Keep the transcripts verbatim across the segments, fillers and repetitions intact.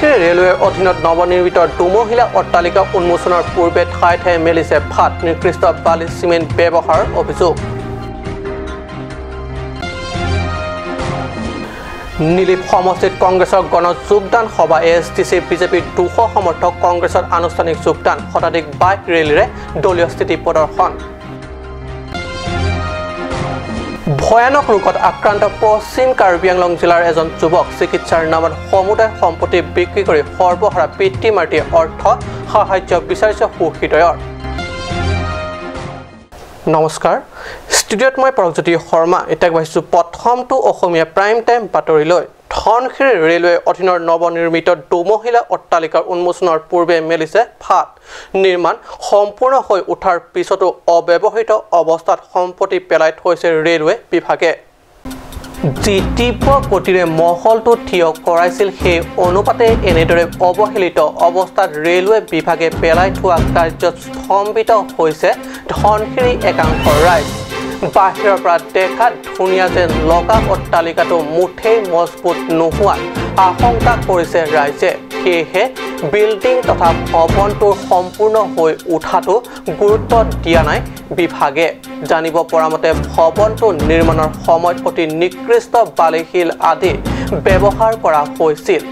ৰেলৱেৰ অধীনত নৱনিৰ্মিত দুমহলীয়া অট্টালিকা উন্মোচনৰ পূৰ্বে ঠায়ে ঠায়ে মেলিছে ফাট, নিকৃষ্ট বালি চিমেণ্ট ব্যৱহাৰৰ অভিযোগ। নিলিপ সমষ্টিত কংগ্ৰেছৰ গণ যোগদান সভা, এ এছ টি চি, বি জে পিৰ দুশ সমৰ্থক কংগ্ৰেছত আনুষ্ঠানিক যোগদান, শতাধিক বাইক ৰেলীৰে দলীয় স্থিতি প্ৰদৰ্শন। ভয়ানক ৰোগত আক্ৰান্ত পশ্চিম কাৰ্বি আংলং জিলাৰ এজন যুৱক, চিকিৎসাৰ নামত সমুদায় সম্পত্তি বিক্ৰী কৰি সৰ্বহাৰা পিতৃ মাতৃৰ অৰ্থ সাহায্য বিচাৰিছে সুহৃদয়ৰ। নমস্কাৰ, ষ্টুডিঅ'ত মই প্ৰগজ্যোতি শৰ্মা। এতিয়া আগবাঢ়িছো প্ৰথমটো অসমীয়া প্ৰাইম টাইম বাতৰিলৈ। ধনশিৰি ৰেলৱে অধীনৰ নৱনিৰ্মিত দুমহলীয়া অট্টালিকাৰ উন্মোচনৰ পূৰ্বে মেলিছে ফাট। নিৰ্মাণ সম্পূৰ্ণ হৈ উঠাৰ পিছতো অব্যৱহৃত অৱস্থাত সম্পত্তি পেলাই থৈছে ৰেলৱে বিভাগে। যি তীব্ৰ গতিৰে মহলটো থিয় কৰাইছিল, সেই অনুপাতে এনেদৰে অৱহেলিত অৱস্থাত ৰেলৱে বিভাগে পেলাই থোৱা কাৰ্যত স্তম্ভিত হৈছে ধনশিৰি একাংশ ৰাইজ। বাহিৰৰ পৰা দেখাত ধুনীয়া যেন লগা অট্টালিকাটো মুঠেই মজবুত নোহোৱাৰ আশংকা কৰিছে ৰাইজে। সেয়েহে বিল্ডিং তথা ভৱনটোৰ সম্পূৰ্ণ হৈ উঠাটো গুৰুত্ব দিয়া নাই বিভাগে। জানিব পৰা মতে, ভৱনটো নিৰ্মাণৰ সময়ত অতি নিকৃষ্ট বালি শিল আদি ব্যৱহাৰ কৰা হৈছিল।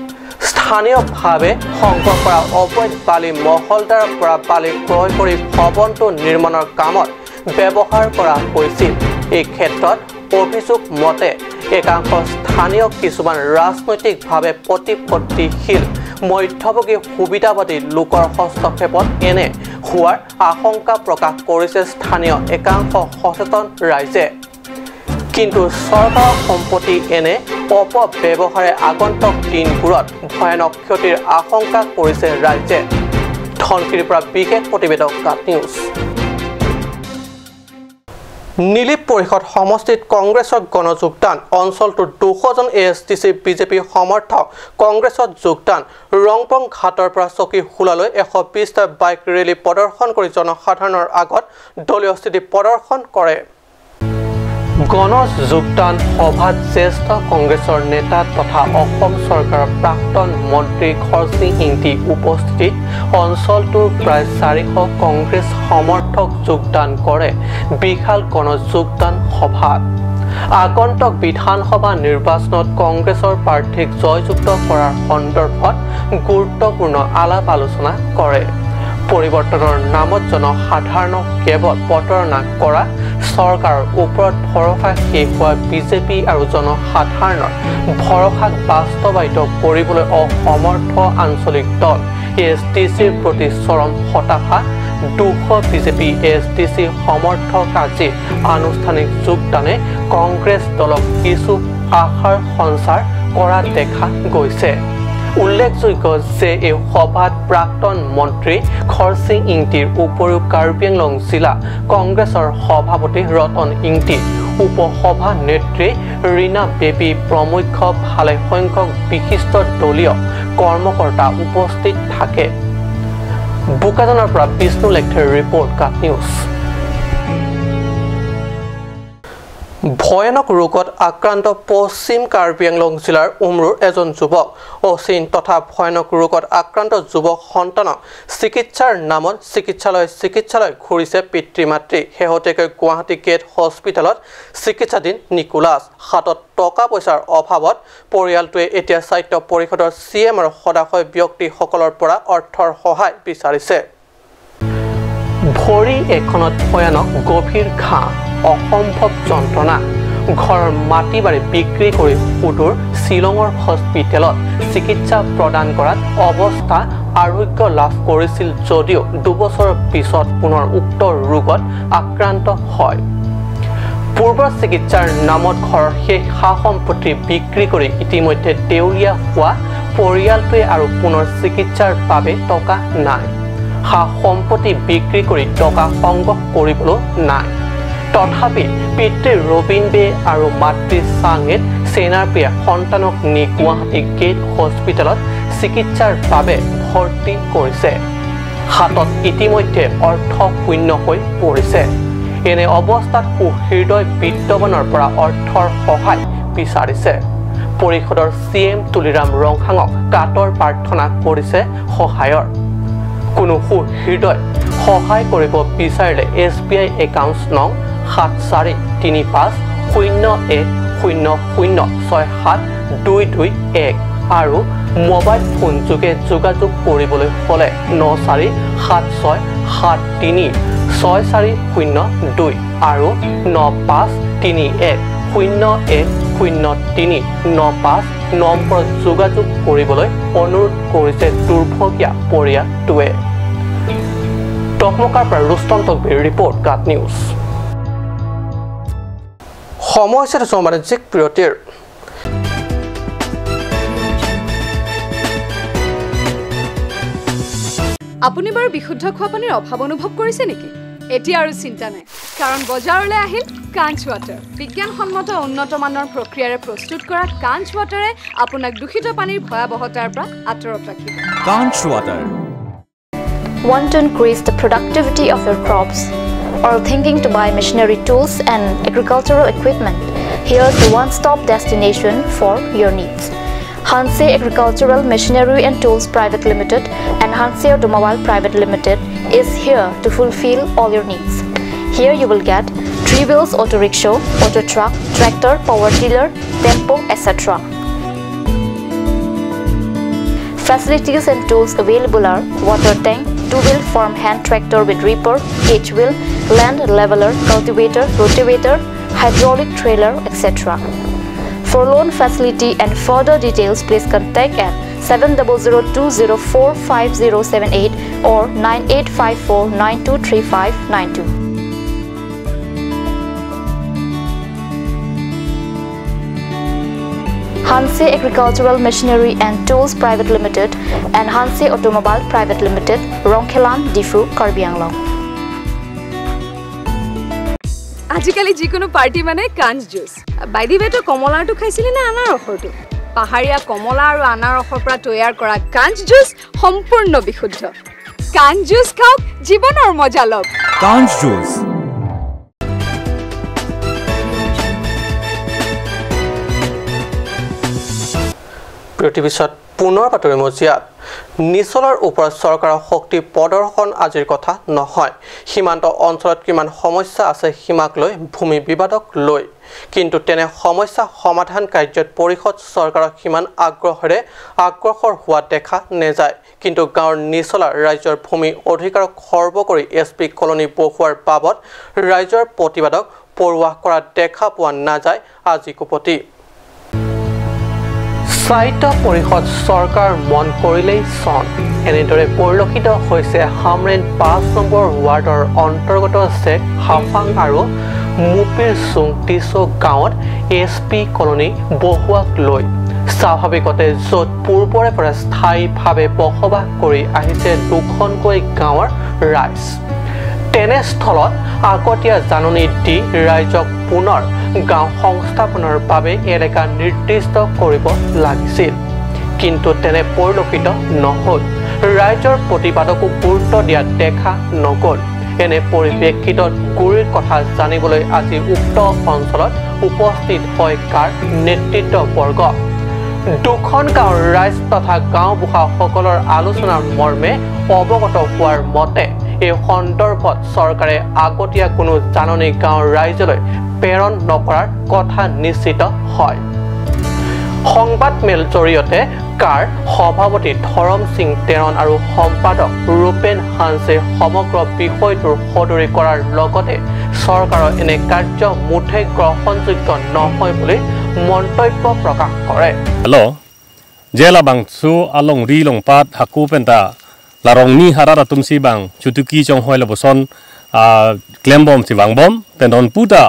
স্থানীয়ভাৱে সংগ্ৰহ কৰা অবৈধ বালি মহলদাৰৰ পৰা বালি ক্ৰয় কৰি ভৱনটো নিৰ্মাণৰ কামত ব্যৱহাৰ কৰা হৈছিল। এই ক্ষেত্ৰত অভিযোগ মতে, একাংশ স্থানীয় কিছুমান ৰাজনৈতিকভাৱে প্ৰতিপত্তিশীল মধ্যভোগী সুবিধাবাদী লোকৰ হস্তক্ষেপত এনে হোৱাৰ আশংকা প্ৰকাশ কৰিছে স্থানীয় একাংশ সচেতন ৰাইজে। কিন্তু চৰকাৰৰ সম্পত্তি এনে অপব্যৱহাৰে আগন্তুক দিনবোৰত ভয়ানক ক্ষতিৰ আশংকা কৰিছে ৰাইজে। ধনশিৰিৰ পৰা বিশেষ প্ৰতিবেদক কাট নিউজ। নিলিপ পৰিষদ সমষ্টিত কংগ্ৰেছৰ গণযোগদান, অঞ্চলটোৰ দুশ জন এ এছ টি চি বি জে পি সমৰ্থক কংগ্ৰেছত যোগদান। ৰংপং ঘাটৰ পৰা চকীহোলালৈ এশ বিশটা বাইক ৰেলী প্ৰদৰ্শন কৰি জনসাধাৰণৰ আগত দলীয় স্থিতি প্ৰদৰ্শন কৰে। গণ যোগদান সভাত জ্যেষ্ঠ কংগ্ৰেছৰ নেতা তথা অসম চৰকাৰৰ প্ৰাক্তন মন্ত্ৰী খৰচি ইংতি উপস্থিতিত অঞ্চলটোৰ প্ৰায় চাৰিশ কংগ্ৰেছ সমৰ্থক যোগদান কৰে বিশাল গণ যোগদান সভাত। আগন্তুক বিধানসভা নিৰ্বাচনত কংগ্ৰেছৰ প্ৰাৰ্থীক জয়যুক্ত কৰাৰ সন্দৰ্ভত গুৰুত্বপূৰ্ণ আলাপ আলোচনা কৰে। পৰিৱৰ্তনৰ নামত জনসাধাৰণক কেৱল প্ৰতাৰণা কৰা, চৰকাৰৰ ওপৰত ভৰসা শেষ হোৱা বি জে পি আৰু জনসাধাৰণৰ ভৰসাক বাস্তৱায়িত কৰিবলৈ অসমৰ্থ আঞ্চলিক দল এ এছ টি চিৰ প্ৰতি চৰম হতাশা। দুশ বি জে পি এ এছ টি চি সমৰ্থক আজি আনুষ্ঠানিক যোগদানে কংগ্ৰেছ দলক কিছু আশাৰ সঞ্চাৰ কৰা দেখা গৈছে। উল্লেখযোগ্য যে এই সভাত প্ৰাক্তন মন্ত্ৰী খৰচি ইংতিৰ উপৰিও কাৰ্বি আংলং জিলা কংগ্ৰেছৰ সভাপতি ৰতন ইংতি, উপ সভানেত্ৰী ৰীণা বেবী প্ৰমুখ্য ভালেসংখ্যক বিশিষ্ট দলীয় কৰ্মকৰ্তা উপস্থিত থাকে। বোকাজানৰ পৰা বিষ্ণু লেকথেৰ ৰিপৰ্ট, কাট নিউজ। ভয়ানক ৰোগত আক্ৰান্ত পশ্চিম কাৰ্বি আংলং জিলাৰ উমৰৌৰ এজন যুৱক। অচিন তথা ভয়ানক ৰোগত আক্ৰান্ত যুৱক সন্তানক চিকিৎসাৰ নামত চিকিৎসালয় চিকিৎসালয় ঘূৰিছে পিতৃ মাতৃ। শেহতীয়াকৈ গুৱাহাটী গেট হস্পিটেলত চিকিৎসাধীন নিকোলাছ। হাতত টকা পইচাৰ অভাৱত পৰিয়ালটোৱে এতিয়া স্বায়ত্ত পৰিষদৰ চি এম আৰ সদাশয় ব্যক্তিসকলৰ পৰা অৰ্থৰ সহায় বিচাৰিছে। ভৰি এখনত ভয়ানক গভীৰ ঘাঁ, অসম্ভৱ যন্ত্ৰণা। ঘৰৰ মাটি বাৰী বিক্ৰী কৰি সুদূৰ শ্বিলঙৰ হস্পিটেলত চিকিৎসা প্ৰদান কৰাত অৱস্থা আৰোগ্য লাভ কৰিছিল যদিও দুবছৰৰ পিছত পুনৰ উক্ত ৰোগত আক্ৰান্ত হয়। পূৰ্বৰ চিকিৎসাৰ নামত ঘৰৰ শেষ সা সম্পত্তি বিক্ৰী কৰি ইতিমধ্যে দেউলীয়া হোৱা পৰিয়ালটোৱে আৰু পুনৰ চিকিৎসাৰ বাবে টকা নাই। সা সম্পত্তি বিক্ৰী কৰি টকা সংগ্ৰহ কৰিবলৈও নাই। তথাপি পিতৃ ৰবীন বে আৰু মাতৃ চাঙেত চেনাৰপেয়ে সন্তানক নি গুৱাহাটী গেট হস্পিটেলত চিকিৎসাৰ বাবে ভৰ্তি কৰিছে। হাতত ইতিমধ্যে অৰ্থ শূন্য হৈ পৰিছে। এনে অৱস্থাত সুহৃদয় বিত্তৱানৰ পৰা অৰ্থৰ সহায় বিচাৰিছে। পৰিষদৰ চি এম তুলিৰাম ৰংহাঙক কাতৰ প্ৰাৰ্থনা কৰিছে সহায়ৰ। কোনো সুহৃদয় সহায় কৰিব বিচাৰিলে এছ বি আই একাউণ্ট নং সাত চাৰি তিনি পাঁচ শূন্য এক শূন্য শূন্য ছয় সাত দুই দুই এক আৰু মোবাইল ফোন যোগে যোগাযোগ কৰিবলৈ হ'লে ন চাৰি সাত ছয় সাত তিনি ছয় চাৰি শূন্য দুই আৰু ন পাঁচ তিনি এক শূন্য এক শূন্য তিনি ন পাঁচ নম্বৰত যোগাযোগ কৰিবলৈ অনুৰোধ কৰিছে দুৰ্ভগীয়া পৰিয়ালটোৱে। টকমকাৰ পৰা ৰুস্তম তকবীৰ ৰিপৰ্ট, কাট নিউজ। সময় হৈছে কিছু বাণিজ্যিক বিৰতিৰ। আপুনি বাৰু বিশুদ্ধ খোৱা পানীৰ অভাৱ অনুভৱ কৰিছে নেকি? এতিয়া আৰু চিন্তা নাই, কাৰণ বজাৰলৈ আহিল কাঞ্চ ৱাটাৰ। বিজ্ঞানসন্মত উন্নত মানৰ প্ৰক্ৰিয়াৰে প্ৰস্তুত কৰা কাঞ্চ ৱাটাৰে আপোনাক দূষিত পানীৰ ভয়াৱহতাৰ পৰা আঁতৰত ৰাখিব। Kanch Water. Want to increase the productivity of your crops? Or thinking to buy machinery tools and agricultural equipment? Here's the one-stop destination for your needs. Hanse Agricultural Machinery and Tools Private Limited and Hanse Automobile Private Limited is here to fulfill all your needs. Here you will get three wheels auto rickshaw, auto truck, tractor, power tiller, tempo, et cetera. Facilities and tools available are water tank, two-wheel farm hand tractor with reaper, cage wheel, land leveler, cultivator, rotavator, hydraulic trailer, et cetera. For loan facility and further details, please contact at seven double zero two zero four five zero seven eight or nine eight five four nine two three five nine two. Hanse Agricultural Machinery and Tools Private Limited and Hanse Automobile Private Limited, Rongkhelan, Diphu, Karbi Anglong. আজিকালি যিকোনো পাৰ্টি মানে কাঞ্চ juice. By the ৱে, তই কমলাৰটো খাইছিলি নে আনাৰসৰটো? পাহাৰীয়া কমলা আৰু আনাৰসৰ পৰা তৈয়াৰ কৰা কাঞ্চ জুচ সম্পূৰ্ণ বিশুদ্ধ। কাঞ্চ জুচ খাওক, জীৱনৰ মজা লওক। Kanch Juice. বিৰতিৰ পিছত পুনৰ বাতৰি মজিয়াত। নিচলাৰ ওপৰত চৰকাৰৰ শক্তি প্ৰদৰ্শন আজিৰ কথা নহয়। সীমান্ত অঞ্চলত কিমান সমস্যা আছে সীমাক লৈ, ভূমি বিবাদক লৈ, কিন্তু তেনে সমস্যা সমাধান কাৰ্যত পৰিষদ চৰকাৰৰ সিমান আগ্ৰহেৰে আগ্ৰসৰ হোৱা দেখা নাযায়। কিন্তু গাঁৱৰ নিচলা ৰাইজৰ ভূমি অধিকাৰক খৰ্ব কৰি এছ পি কলনী বহুৱাৰ বাবদ ৰাইজৰ প্ৰতিবাদক পৰোৱা কৰা দেখা পোৱা নাযায় আজিকোপতি। স্বায়ত্ত পৰিষদ চৰকাৰ মন কৰিলেই চন, এনেদৰে পৰিলক্ষিত হৈছে হামৰেণ পাঁচ নম্বৰ ৱাৰ্ডৰ অন্তৰ্গত চেক হাফাং আৰু মুপিৰ চুং টিচৌ গাঁৱত এছ পি কলনী বহুৱাক লৈ। স্বাভাৱিকতে য'ত পূৰ্বৰে পৰা স্থায়ীভাৱে বসবাস কৰি আহিছে দুখনকৈ গাঁৱৰ ৰাইজ, তেনেস্থলত আগতীয়া জাননী দি ৰাইজক পুনৰ গাঁও সংস্থাপনৰ বাবে এলেকা নিৰ্দিষ্ট কৰিব লাগিছিল, কিন্তু তেনে পৰিলক্ষিত নহ'ল। ৰাইজৰ প্ৰতিবাদকো গুৰুত্ব দিয়া দেখা নগ'ল। এনে পৰিপ্ৰেক্ষিতত গুৰিৰ কথা জানিবলৈ আজি উক্ত অঞ্চলত উপস্থিত হয় কাৰ নেতৃত্ববৰ্গ। দুখন গাঁৱৰ ৰাইজ তথা গাঁওবুঢ়াসকলৰ আলোচনাৰ মৰ্মে অৱগত হোৱাৰ মতে, এই সন্দৰ্ভত চৰকাৰে আগতীয়া কোনো জাননী গাঁৱৰ ৰাইজলৈ প্ৰেৰণ নকৰাৰ কথা নিশ্চিত হয়। সংবাদমেল জৰিয়তে কাৰ সভাপতি ধৰম সিং তেৰণ আৰু সম্পাদক ৰূপেন হানছে সমগ্ৰ বিষয়টোৰ সদৰি কৰাৰ লগতে চৰকাৰৰ এনে কাৰ্য মুঠেই গ্ৰহণযোগ্য নহয় বুলি মন্তব্য প্ৰকাশ কৰে। Hello, je labangso alongri longpat hako penta la Rongni harat atumsi bang chutuki chonghoi lapuson, ah, klembom si vangbom, pen non puta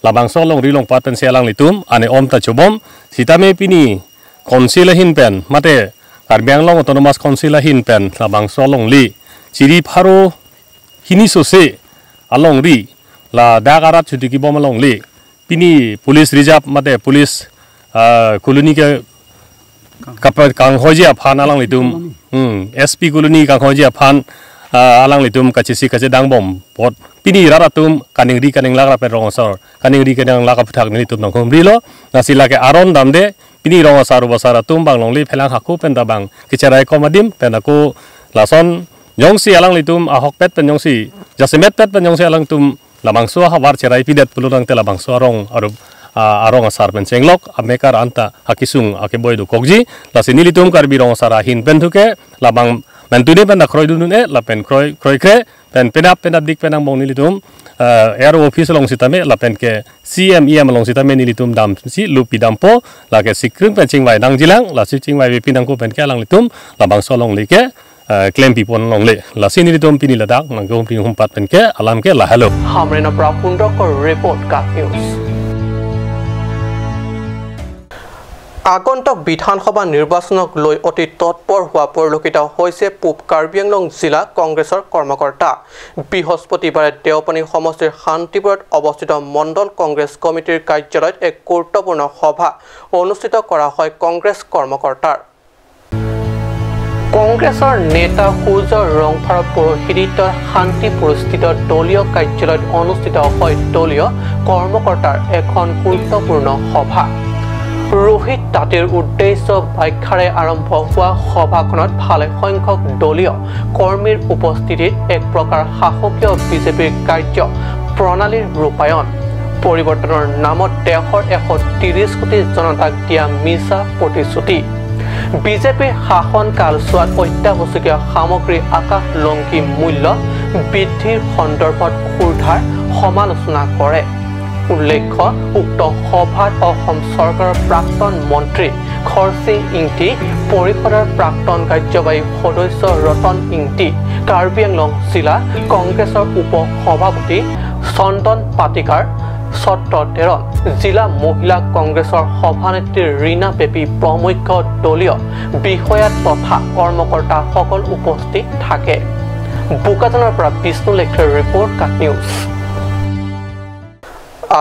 labangso alongri longpat pensi alanglitum ane om ta chobom, sitame pini Council ahin pen, mate Karbi Anglong Autonomous Council ahin pen labangso alongri chiri pharo hini sose alongri ladak arat chutuki bom alongri pini police reserve mate police, ah, colony ke kapa kanghoiji aphan alanglitum, hmm, S P colony kanghoiji aphan ah, alanglitum kachisi kachedang bom apot pini rat atum kaningri kaninglak lapen rong asar kaningri kaninglak aphuthak nelitum nangkehumrilo. Lasi lake aron damde pini rong asar uba asar atum bang longle phelang hako pen ta bang kecherai kom adim pen ako lason jongsi alanglitum ahokpet pen jongsi jasemetpet pen jongsi alangtum labangso ahavar cherai pidet pulo tangte labangso arong arup, ah, arong asar pen chenglok amekar anta hakisung akeboi dokokji. Lasi nelitum Karbi Rong Asar ahin pen thuke labang mentune pen ta kroidun un-e lapen kroi kroikre pen penap penapdik pen angbong nelitum, ah, A R O office along sitame lapen ke C M E M along sitame nelitum damsi lupi dampo, lake sikring pen chingvai nangjilang. Lasi chingvaivepi nangkok pen ke alanglitum labangso alongle ke, ah, klempi pon longle. Lasi nelitum pini ladak nangkehumri humpat pen ke alam ke lahelo. Hamren apra Pundokor report, KAT News. আগন্তুক বিধানসভা নিৰ্বাচনক লৈ অতি তৎপৰ হোৱা পৰিলক্ষিত হৈছে পূব কাৰ্বি আংলং জিলা কংগ্ৰেছৰ কৰ্মকৰ্তা। বৃহস্পতিবাৰে দেওপানী সমষ্টিৰ শান্তিপুৰত অৱস্থিত মণ্ডল কংগ্ৰেছ কমিটিৰ কাৰ্যালয়ত এক গুৰুত্বপূৰ্ণ সভা অনুষ্ঠিত কৰা হয় কংগ্ৰেছ কৰ্মকৰ্তাৰ। কংগ্ৰেছৰ নেতা সূৰ্য ৰংফাৰৰ পৌৰোহিত্যত শান্তিপুৰস্থিত দলীয় কাৰ্যালয়ত অনুষ্ঠিত হয় দলীয় কৰ্মকৰ্তাৰ এখন গুৰুত্বপূৰ্ণ সভা। ৰোহিত তাঁতীৰ উদ্দেশ্য ব্যাখ্যাৰে আৰম্ভ হোৱা সভাখনত ভালেসংখ্যক দলীয় কৰ্মীৰ উপস্থিতিত এক প্ৰকাৰ শাসকীয় বিজেপিৰ কাৰ্য প্ৰণালীৰ ৰূপায়ণ, পৰিৱৰ্তনৰ নামত দেশৰ এশ ত্ৰিশ কোটি জনতাক দিয়া মিছা প্ৰতিশ্ৰুতি, বিজেপিৰ শাসন কালছোৱাত অত্যাৱশ্যকীয় সামগ্ৰী আকাশলংঘী মূল্য বৃদ্ধিৰ সন্দৰ্ভত ক্ষুৰধাৰ সমালোচনা কৰে। উল্লেখ্য, উক্ত সভাত অসম চৰকাৰৰ প্ৰাক্তন মন্ত্ৰী খৰচিং ইংতি, পৰিষদৰ প্ৰাক্তন কাৰ্যবাহী সদস্য ৰতন ইংতি, কাৰ্বি আংলং জিলা কংগ্ৰেছৰ উপ সভাপতি চন্দন পাটিকাৰ, সত্ৰ তেৰণ, জিলা মহিলা কংগ্ৰেছৰ সভানেত্ৰী ৰীণা বেবী প্ৰমুখ্য দলীয় বিষয়া তথা কৰ্মকৰ্তাসকল উপস্থিত থাকে। বোকাজানৰ পৰা বিষ্ণু লেকথেৰ ৰিপৰ্ট, কাট নিউজ।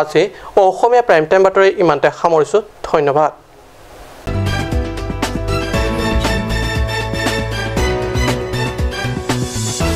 আজি অসমীয়া প্ৰাইম টাইম বাতৰি ইমানতে সামৰিছো। ধন্যবাদ।